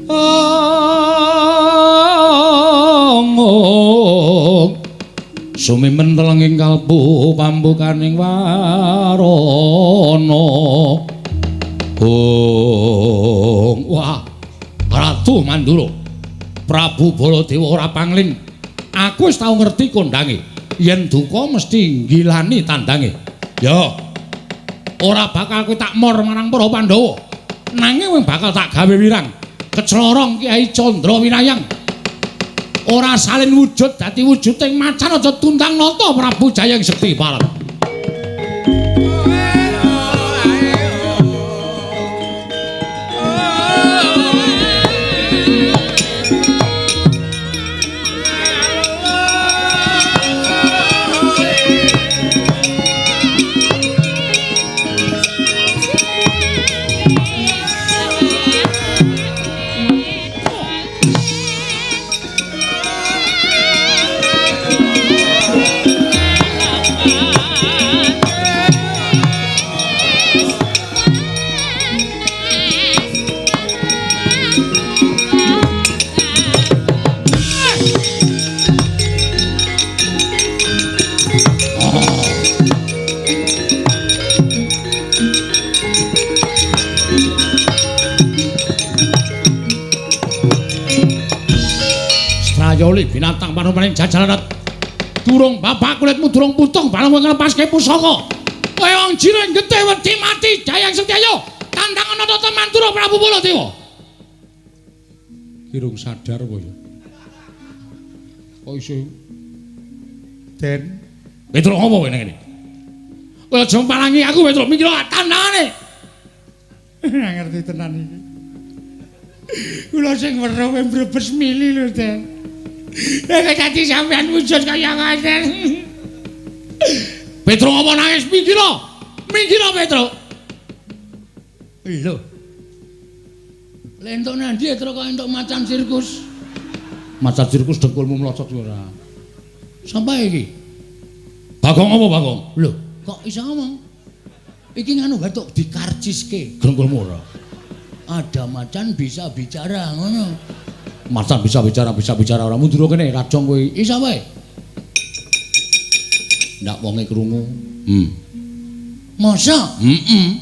ong sumimen telenging kalbu pambukaning warana ong. Wah, Ratu Mandura, Prabu Baladewa ora pangling. Aku wis tau ngerti kondange. Yen duka mesti nggilani tandange. Ya. Ora bakal kowe tak mor marang para Pandhawa. Nanging kowe bakal tak gawe wirang. Keclorong Kyai Candra Winayang. Ora salin wujud dadi wujuding macan aja tundang nata Prabu Jayang Sekti Parang. Strayoli binatang panumaning jajalan durung bapak kulitmu durung putung bareng kowe nglepaske pusaka. Kowe wong jiring getih wedi mati Jayang Sekti ayo tandang ana tata Mandura Prabu Baladewa. Kirung sadar kowe ya. Kok iso Den Petruk apa kowe nang kene? Kowe aja palangi aku Petruk mikir tandangane. Ngerti tenan iki. Kula sing weruh kowe mbrebes mili lho, Den. Nek dadi sampean wujud kaya ngoten. Petruk apa nangis minggir? Minggir Petruk. Lho. Lha entuk nandi Petruk kok entuk macan sirkus. Macan sirkus dengkulmu mlocot ora. Sapa iki? Bagong apa Bagong? Lho, kok iso ngomong? Iki nganu gatuk dikarciske dengkulmu ora. Ada macan bisa bicara ngono. Macan bisa bicara ora mundur kene rajong kowe. Iso wae. Ndak wonge krungu. Masa? Heeh.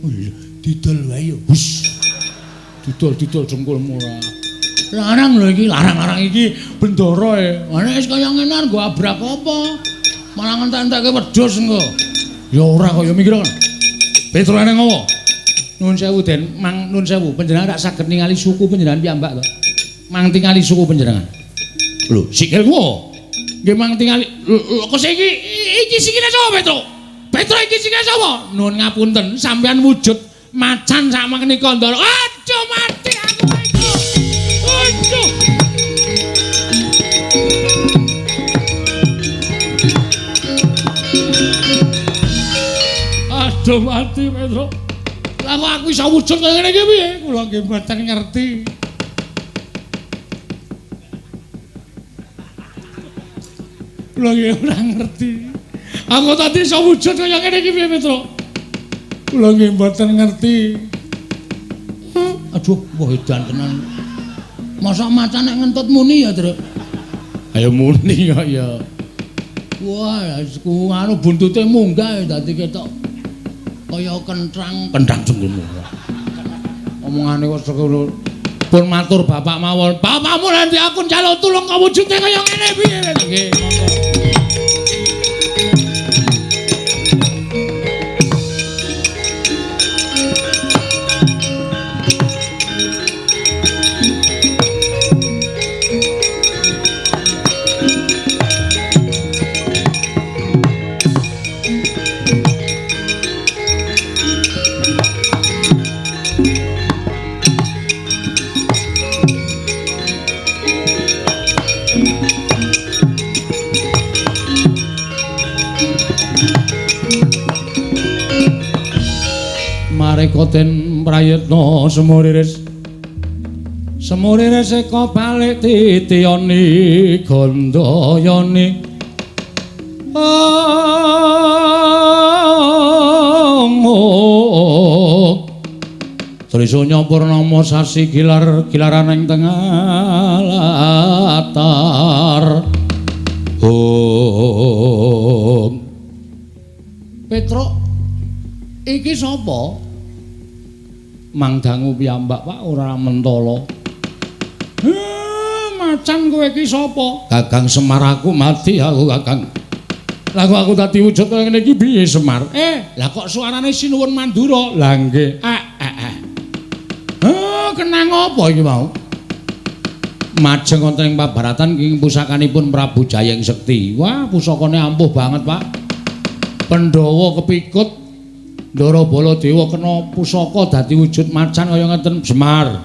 Lho, didol wae yo. Hus. Didol-didol dengkulmu ora. Larang lho iki, larang-larang iki bendara e. Nek wis kaya ngene nggo abrak apa? Malah ngentek-entekke wedhus engko. Ya ora kaya mikir kan. Petruk eneng apa? Nuwun sewu Den, mang nuwun sewu, panjenengan rak saged ningali suku panjenengan piyambak to. Mang tingali suku panjenengan. Lho, sikilku apa? Nggih mang tingali. Lho, kok iki iki sikile sapa, Petruk? Petruk iki sikile sapa? Nuwun ngapunten, sampean wujud macan sak menika ndara. Aduh mati aku iki. Aduh. Aduh mati Petruk. Lah kok aku iso wujud kaya ngene iki piye? Kula nggih mboten ngerti. Kula nggih ora ngerti. Aku tadi iso wujud kaya ngene iki piye, Petruk? Kula nggih mboten ngerti. Aduh, wah edan tenan. Mosok macan nek ngentut muni ya, Truk? Ayo muni kok ya. Wah, ku anu buntute munggah dadi ketok kaya kentrang, kentrang jengkulmu. Omongane kok ngono. Pun matur bapak mawon. Bapakmu nanti aku njaluk tulung kok wujude kaya ngene piye? Nggih, monggo. Mareka den prayitna semuriris semuriris eka balik titiyani gandayani Trisunya purnama sasi gilar gilaran ing tengah latar. Om Petruk iki sapa? Mang dangu piyambak Pak ora mentala. Macan kowe iki sapa? Kakang Semar aku mati aku Kakang. Lah kok aku dadi wujud kaya ngene iki piye Semar? Lah kok suarane Sinuwun Mandura? Lah nggih. Kenang apa iki mau? Majeng wonten ing pabaratan ing pusakanipun Prabu Jayeng Sekti. Wah, pusakane ampuh banget, Pak. Pandhawa kepikut Ndara Baladewa kena pusaka dadi wujud macan kaya ngeten Semar.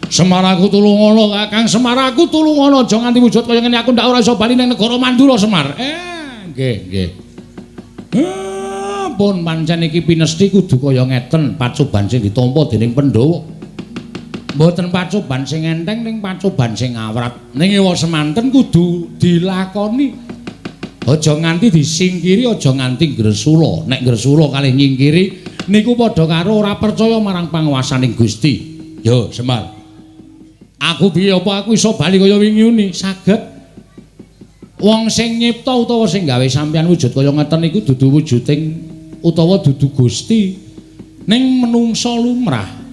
Semar aku tulungono Kakang, Semar aku tulungono aja nganti wujud kaya ngene aku ndak ora iso bali ning negara Mandura Semar. Nggih, nggih. Pun pancen iki pinesti kudu kaya ngeten pacoban sing ditampa dening Pandhawa. Mboten pacoban sing enteng ning pacoban sing awrat. Ning ewa semanten kudu dilakoni. Aja nganti disingkiri, aja nganti gresula. Nek gresula kalih nyingkiri niku padha karo ora percaya marang panguwasaning Gusti. Yo, Semar. Aku piye apa aku iso bali kaya wingi uni? Saged. Wong sing nyipta utawa sing gawe sampeyan wujud kaya ngeten niku dudu wujuding utawa dudu Gusti. Ning menungsa lumrah.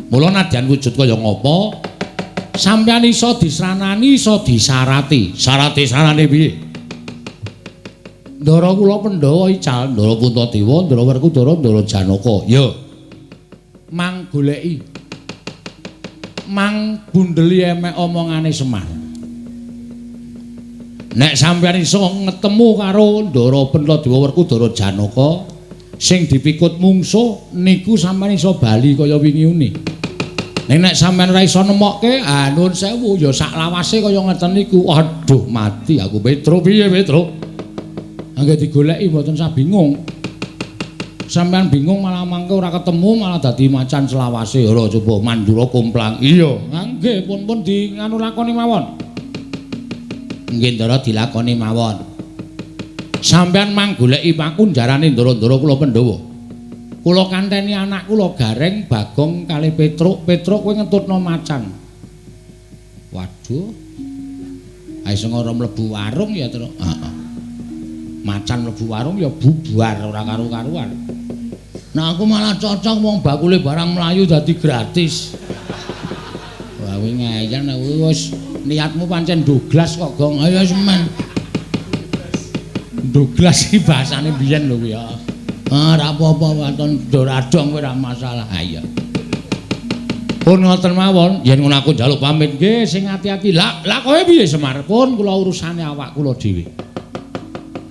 Mula nadyan wujud kaya ngapa, sampeyan iso disranani, iso disarati. Sarate sarane piye? Ndara kula Pandhawa ical, Ndara Puntadewa, Ndara Werkudara, Ndara Janaka. Ya. Mang goleki. Mang bundeli emek omongane Semar. Nek sampeyan iso ngetemu karo Ndara Puntadewa, Werkudara, Janaka sing dipikut mungsuh niku sampeyan iso bali kaya wingi uni. Ning nek sampeyan ora iso nemokke, ah nuwun sewu ya sak lawase kaya ngeten niku. Aduh, mati aku Petro piye Petro? Angge digoleki mboten sah bingung. Sampeyan bingung malah mangke ora ketemu malah dadi macan selawase. Ora coba Mandura komplang. Iya, nggih pun-pun di nganu lakoni mawon. Nggih Ndara dilakoni mawon. Sampeyan mang goleki pakunjarane ndara-ndara kula Pandhawa. Kula kanteni anak kula Gareng, Bagong kalih Petruk. Petruk kowe ngentutno macan. Waduh. Ae sing ora mlebu warung ya, Truk. Heeh. Macan mlebu warung ya bubar ora karu-karuan. Nah aku malah cocok wong bakule barang mlayu dadi gratis. Wah kuwi ngeyel nek wis niatmu pancen Douglas kok, Gong. Ayo semen. Douglas iki bahasane biyen lho kuwi ya. Ah ora apa-apa waton doradong kowe ora masalah. Ha iya. Pun ngoten mawon, yen ngono aku njaluk pamit nggih sing ati-ati. Lah lah kowe piye Semar? Pun kula urusane awak kula dhewe.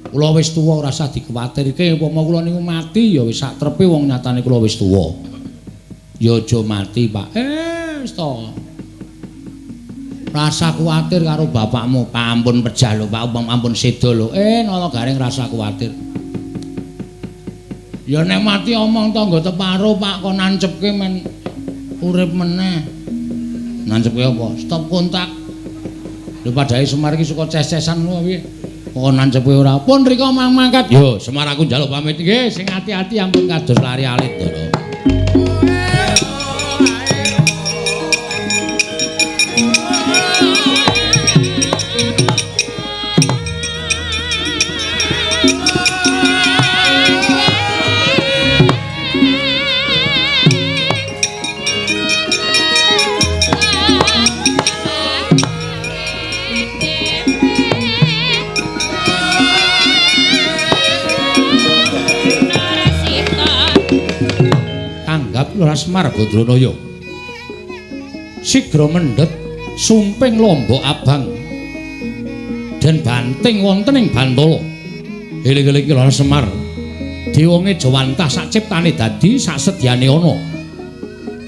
Kula wis tuwa ora usah dikuwatirke upama kula niku mati ya wis sak trepe wong nyatane kula wis tuwa. Ya aja mati, Pak. Wis to. Rasa kuwatir karo bapakmu, ampun pejah lho, Pak, ampun seda lho. Nala Gareng rasa kuwatir. Ya nek mati omong tangga teparo, Pak, kon nancepke men urip meneh. Nancepke apa? Stop kontak. Lho padhae Semar iki suka ces-cesan ngono piye? Kok nancepe ora. Pun rika mang mangkat. Yo, Semar aku njaluk pamit nggih, sing ati-ati ampun kados lari alit, Ndara. Semar Badranaya. Sigra mendhet sumping lombok abang den banting wonten ing Bantala. Eling-eling Ki Semar. Dewa ngejawantah sak ciptane dadi sak sedyane ana.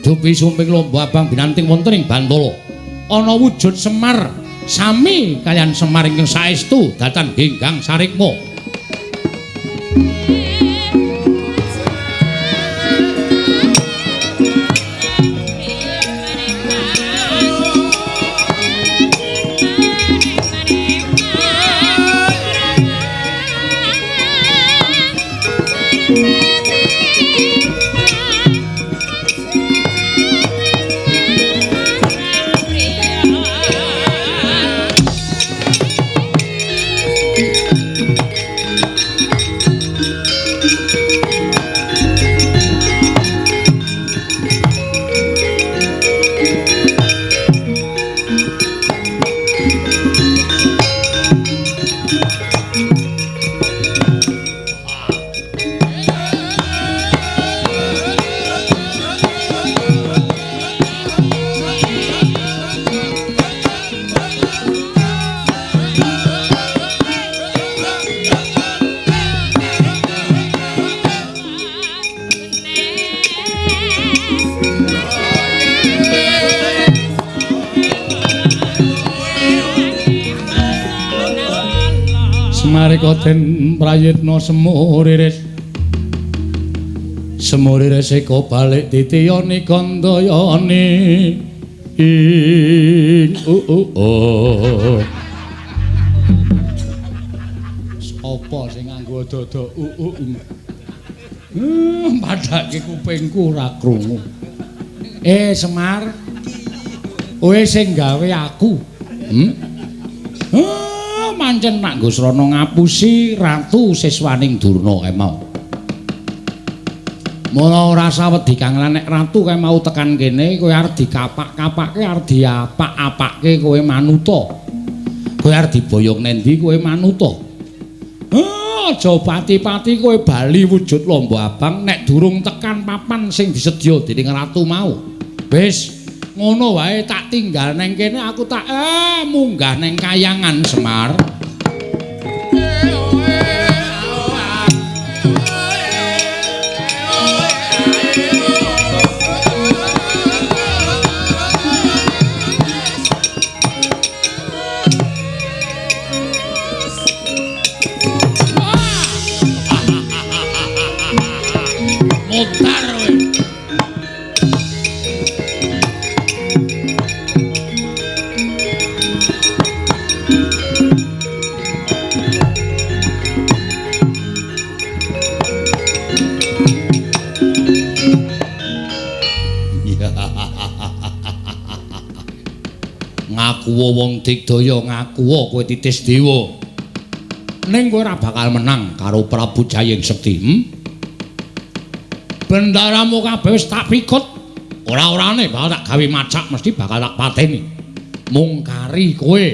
Dupi sumping lombok abang binanting wonten ing Bantala. Ana wujud Semar sami kaliyan Semar ingkang saestu datan genggang sarikma. Semarika den prayitna semuriris. Semuriris eka balik titiyani gandayani. Ing Sapa sing nganggo dada uu? Padhake kupingku ora krungu. Semar. Kowe sing gawe aku. Pancen nak nggo srana ngapusi ratu siswaning Durna kae mau. Mula ora sawedi kang nek ratu kae mau tekan kene kowe arep dikapak-kapake, arep diapak-apake kowe manuta. Kowe arep diboyong nendi kowe manuta. Aja pati-pati kowe bali wujud lombok abang nek durung tekan papan sing disedya dening ratu mau. Wis ngono wae tak tinggal neng kene aku tak munggah neng kayangan Semar. Mutar kowe. Ngakuwa wong digdaya, ngakuwa kowe titis dewa. Ning kowe ora bakal menang karo Prabu Jayeng Sekti. Bendaramu kabeh wis tak pikut. Ora-orane bakal tak gawe macak, mesti bakal tak pateni. Mung kari kowe.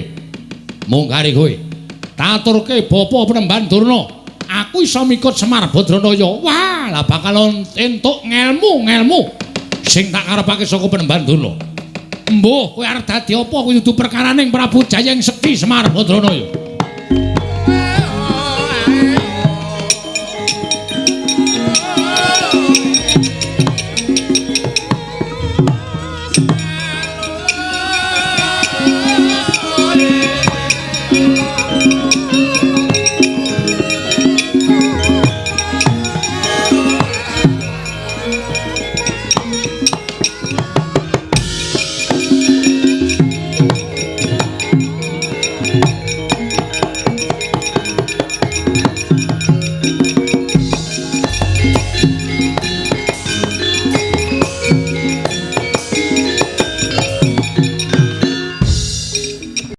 Mung kari kowe. Taturke bapa Penemban Durna. Aku iso mikut Semar Badranaya. Wah, lah bakal entuk ngelmu-ngelmu sing tak karepake saka Penemban Durna. Mbuh, kowe arep dadi apa kuwi dudu perkaraning Prabu Jayeng Sekti Semar Badranaya.